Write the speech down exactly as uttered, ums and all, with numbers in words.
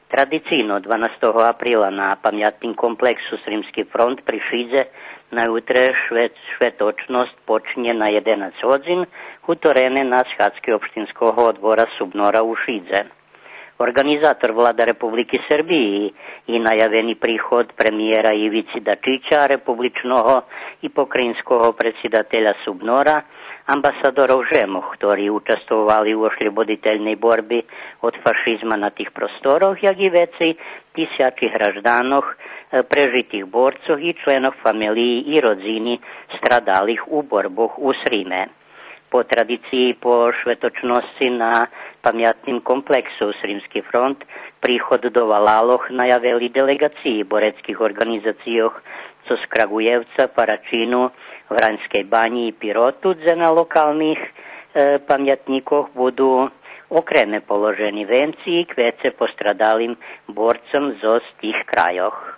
Традицийно дванастого априла на памятним комплексу Сримски фронт при Шидзе на ютре шве-, шветочносц почнє на єденац годзин, гуторене на схадзки Општинского одбора Субнора у Шидзе. Орґанизатор, Влада Републики Сербиї, и наявени приход премиєра Ивици Дачича, републичного и покраїнского предсидателя Субнора, амбасадорох жемох, хтори участвовали у ошлєбодительней борби од фашизма на тих просторох, як и вецей тисячи гражданох, е, прежитих борцох и членох фамелиї и родзини страдалих у борбох у Сриме. По традициї по шветочносци на памятним комплексу Сримски фронт приход до валалох наявели делеґациї борецких орґанизацийох зоз Краґуєвца, Парачину, Враньскей Банї и Пироту, дзе на локалних, е, памятнїкох буду окреме положени венци и квеце пострадалим борцом зоз тих крайох.